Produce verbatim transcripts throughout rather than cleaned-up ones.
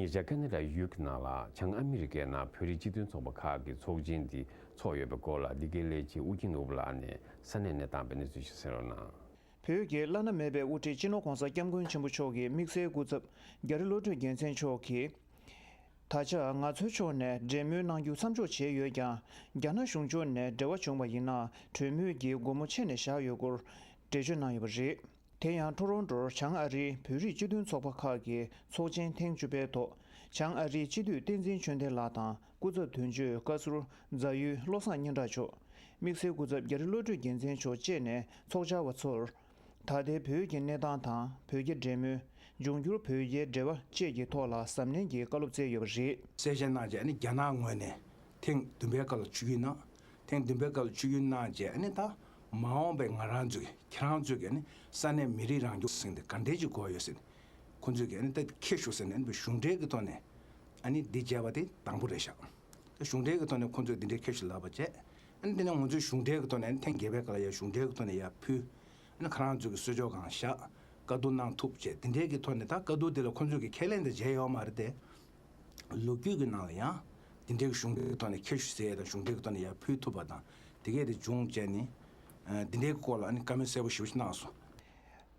ཤར་ཁེ་ན་ཌ་ཡུལ་གྱི་ནང་ལ་བྱང་ཨ་མི་རི་ཀའི་ནང་བོད་རིགས་སྤྱི་མཐུན་ཚོགས་པ་ཁག་གི་ཚོགས་ཆེན་འདི་ཚོགས་ཡོད་པའི་སྐོར་ལ་འདི་གའི་ལས་བྱེད་ཨུ་རྒྱན་ནོར་བུ་ལགས་ནས་ས་གནས་གནས་སྟངས་སྤེལ་གནས་ཚུལ་ཞིག་གསན་རོགས་གནང་། བོད་ཀྱི་བླ་ན་མེད་པའི་དབུ་ཁྲིད་སྤྱི་ནོར་༧གོང་ས་༧སྐྱབས་མགོན་ཆེན་པོ་མཆོག་གི་དམིགས་བསལ་སྐུ་ཚབ་རྒྱ་རི་བློ་གྲོས་རྒྱལ་མཚན་མཆོག་གིས། ད་ཆ་ང་ཚོའི་ཕྱོགས་ནས་འབྲེལ་མོལ་གནང་རྒྱུ་མཚམས་འཇོག་བྱས་ཡོད་ཀྱང་། རྒྱ་ནག་གཞུང་ཕྱོགས་ནས་འབྲེལ་བ་བྱུང་བ་ཡིན་ན་གྲོས་མོལ་གྱི་སྒོ་མོ་ཕྱེ་ནས་བཞག་ཡོད་སྐོར་འགྲེལ་བརྗོད་གནང་ཡོད་པ་རེད། དེ་ཡང་ཊོ་རོན་ཊོར་བྱང་ཨ་རིའི་བོད་རིགས་སྤྱི་མཐུན་ཚོགས་པ་ཁག་གི་ཚོགས་ཆེན་ཐེངས་བཅུ་པའི་ཐོག་བྱང་ཨ་རིའི་སྤྱི་འཐུས་བསྟན་འཛིན་ཆོས་ལྡན་ལགས་དང་སྐུ་ཚབ་དོན་གཅོད་བཀའ་ཟུར་རྫ་ཡུལ་བློ་བཟང་སྙན་གྲགས་མཆོག་དམིགས་བསལ་སྐུ་ཚབ་རྒྱ་རི་བློ་གྲོས་རྒྱལ་མཚན་མཆོག་བཅས་ནས་ཚོགས་བཅར་བ་ཚོར། ད་ལྟའི་བོད་ཀྱི་གནས་སྟངས་དང་བོད་རྒྱ་འབྲེལ་མོལ། འབྱུང་འགྱུར་བོད་རྒྱའི་འབྲེལ་བ་བཅས་ཀྱི་ཐོག་ལ་གཟབ་ནན་གྱིས་བཀའ་སློབ་སྩལ་ཡོད་པ་རེད། གསལ་བཤད་གནང་རྗེས་ནི་རྒྱ་ནག་ངོས་ནས་ཐེངས་བདུན་པའི་སྐབས་ལ་ཆིབས་བསྒྱུར་གནང་། ཐེངས་བདུན་པའི་སྐབས་ལ་ཆིབས་བསྒྱུར་གནང་རྗེས་ནི་ད་མ་འོངས་པའི་ང་རང་ཚོས་ཁྱེད་རང་ཚོས་ཀྱི་ནི་ས་གནས་མི་རིགས་རང་སྐྱོང་ཟེར་འདི་ག་འདྲས་ཅིག་དགོས་ཡོད་ཟེར་ནས་ཁོང་ཚོས་ཀྱི་ནི་ད་ཁྱེར་ཤོག་ཟེར་ནས་ནི་གཞུང་འབྲེལ་གྱི་ཐོག་ནས་ཨ་ནི་འདི་བྱས་པ་དེ་དང་པོ་རེད་ཤག་ད་གཞུང་འབྲེལ་གྱི་ཐོག་ནས་ཁོང་ཚོས་འདི་འདྲའི་ཁྱེར་ཤོག་ལབ་པ་བྱས། ཨ་ནི་འདི་ནས་ང་ཚོས་གཞུང་འབྲེལ་གྱི་ཐོག་ནས་ཨ་ནི་ཐེངས་བརྒྱད་པའི་སྐབས་ལ་ཡང་གཞུང་འབྲེལ་གྱི་ཐོག་ནས་ཡར་ཕུལ། ཨ་ནི་ཁོ་རང་ཚོ་གི་གསོལ་ཇོ་གང་བཞག་བཀའ་བསྡུར་གནང་ཐུབ་བྱས་དེ་འདྲའི་གི་ཐོག་ནས་ད་བཀའ་བསྡུར་དེ་ལ་ཁོ་ཚོས་གི་ཁས་ལེན་དེ་བྱས་ཡོད་མ་རེད་དེ། ལོ་རྒྱུས་ཀྱི་ནང་ལ་ཡང་དེ་འདྲའི་གི་གཞུང་འབྲེལ་གི་ཐོག་ནས་ཁྱེར་ཤོག་ཟེར་ཡས་དང་གཞུང་འབྲེལ་གི་ཐོག་ནས་ཡར་ཕུལ་ཐུབ་པ་དང་དེ་གས་དེ་བྱུང་བྱས་ནི། ཨ་དེ་འདྲའི་གི་སྐོར་ལ་ཨ་ནི་བཀའ་མོལ་གསལ་པོ་ཞེ་པོ་ཞིག་གནང་སོང་།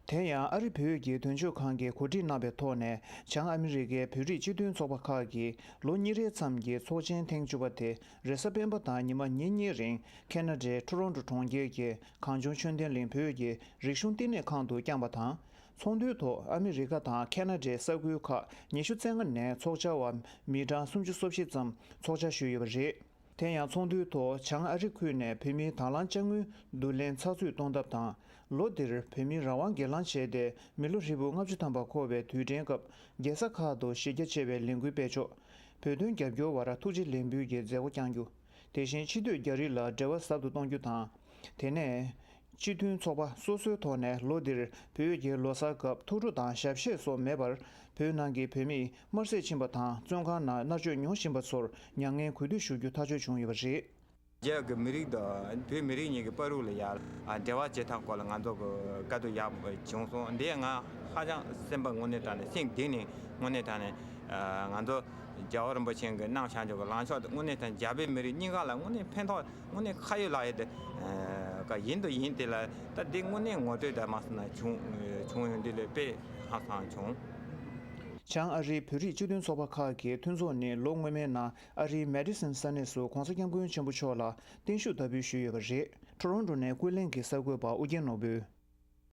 དེ་ཡང་ཨ་རི་བོད་ཀྱི་དོན་གཅོད་ཁང་གིས་གོ་སྒྲིག་གནང་བའི་ཐོག་ནས་བྱང་ཨ་མི་རི་ཀའི་བོད་རིགས་སྤྱི་མཐུན་ཚོགས་པ་ཁག་གི་ལོ་གཉིས་རེའི་མཚམས་ཀྱི་ཚོགས་ཆེན་ཐེངས་བཅུ་པ་དེ་རེས་གཟའ་སྤེན་པ་དང་ཉི་མ་ཉིན་གཉིས་རིང་ཁེ་ན་ཌའི་ཊོ་རོན་ཊོ་གྲོང་ཁྱེར་གྱི་གངས་ལྗོངས་ཆོས་ལྡན་གླིང་བོད་ཀྱི་རིག་གཞུང་བསྟི་གནས་ཁང་དུ་བསྐྱངས་པ་དང་། ཚོགས་འདུའི་ཐོག་ཨ་མི་རི་ཀ་དང་ཁེ་ན་ཌའི་ས་ཁུལ་ཁག་ཉི་ཤུ་རྩ་ལྔ་ནས་ཚོགས་བཅར་བ་མི་གྲངས་སུམ་ཅུ་སོ་བཞི་ཙམ་ཚོགས་བཅར་ཞུས་ཡོད་པ་རེད། དེ་ཡང་ཚོགས་འདུའི་ཐོག་བྱང་ཨ་རི་ཁུལ་ནས་བོད་མིའི་དང་བླངས་དཔྱ་དངུལ་བསྡུ་ལེན་ཚགས་ཚུད་གཏོང་ཐབས་དང་། ལོ་འདིར་བོད་མིའི་རང་དབང་སྒེར་ལངས་བྱས་ཏེ་མི་ལོ་ཧྲིལ་པོ་ལྔ་བཅུ་ཐམ་པ་འཁོར་བའི་དུས་དྲན་སྐབས་རྒྱལ་ས་ཁག་ཏུ་གཞི་རྒྱ་ཆེ་བའི་ལས་འགུལ་སྤེལ་ཕྱོགས། བོད་དོན་རྒྱབ་སྐྱོར་བར་ཐུགས་རྗེ་ལེགས་འབུལ་གྱི་མཛད་སྒོ་བསྐྱང་རྒྱུ། དེ་བཞིན་ཕྱི་སྡོད་རྒྱ་རིགས་ལ་འབྲེལ་བ་ཟབ་ཏུ་གཏོང་རྒྱུ་དང་། དེ་ནས། སྤྱི་མཐུན་ཚོགས་པ་སོ་སོའི་ཐོག་ནས་ལོ་འདིར་བོད་ཀྱི་ལོ་གསར་སྐབས་ཐུགས་སྤྲོ་དང་ཞབས་གཞས་སོགས་མེད་པར་བོད་ནང་གི་བོད་མིས་དམར་གསོད་ཕྱིན་པ་དང་བཙོན་ཁང་ནང་མནར་གཅོད་མྱོང་བཞིན་པ་ཚོར་མྱ་ངན་གུས་འདུད་ཞུ་རྒྱུ་ཐག་གཅོད་བྱུང་ཡོད་པ་རེད། རྒྱ་གི་མི་རིགས་དང་བོད་མི་རིགས་གཉིས་ཀྱི་བར་དུ་ལ་ཡར་འབྲེལ་བ་བྱེད་ཐབས་སྐོར་ལ་ང་ཚོ་གི་བཀའ་བསྡུར་ཡག་བྱུང་སོང་། འདི་ང་ཧ་ཅང་སེམས་པ་དངོས་གནས་དྲང་གནས་སེམས་གཏིང་ནས་དངོས་གནས་དྲང་གནས་ང་ཚོ་རྒྱལ་བ་རིན་པོ་ཆེ་གི་གནང་བཞག་ཆོག་གི་ལངས་ཕྱོགས་དེ་དངོས་གནས་དྲང་རྒྱ་བོད་མི་རིགས་གཉིས་ཀ་ལ་དངོས་གནས་ཕན་ཐོགས། དངོས་གནས་ཁ་ཡོད་ལག་ཡོད་དེ། ཀ་ཡིན་དུ་ཡིན་དེ་ལ་ད་འདི་དངོས་གནས་ངོ་སྤྲོད་དང་མ་སོང་ན་བྱུང་བྱུང་ཡོང་དུས་ལས་དཔེ་ཧང་སང་བྱུང་། བྱང་ཨ་རིའི་བོད་རིགས་སྤྱི་མཐུན་ཚོགས་པ་ཁག་གི་མཐུན་ཚོགས་ནི་ལོ་སྔོན་མའི་ནང་ཨ་རིའི་མེ་ཌི་སན་ས་གནས་སུ་༧གོང་ས་༧སྐྱབས་མགོན་ཆེན་པོ་མཆོག་ལ་བརྟན་བཞུགས་བདག་འབུལ་ཞུས་ཡོད་པ་རེད། ཊོ་རོན་ཊོ་ནས་ཀུན་གླེང་གི་གསར་འགོད་པ་ཨུ་རྒྱན་ནོར་བུས།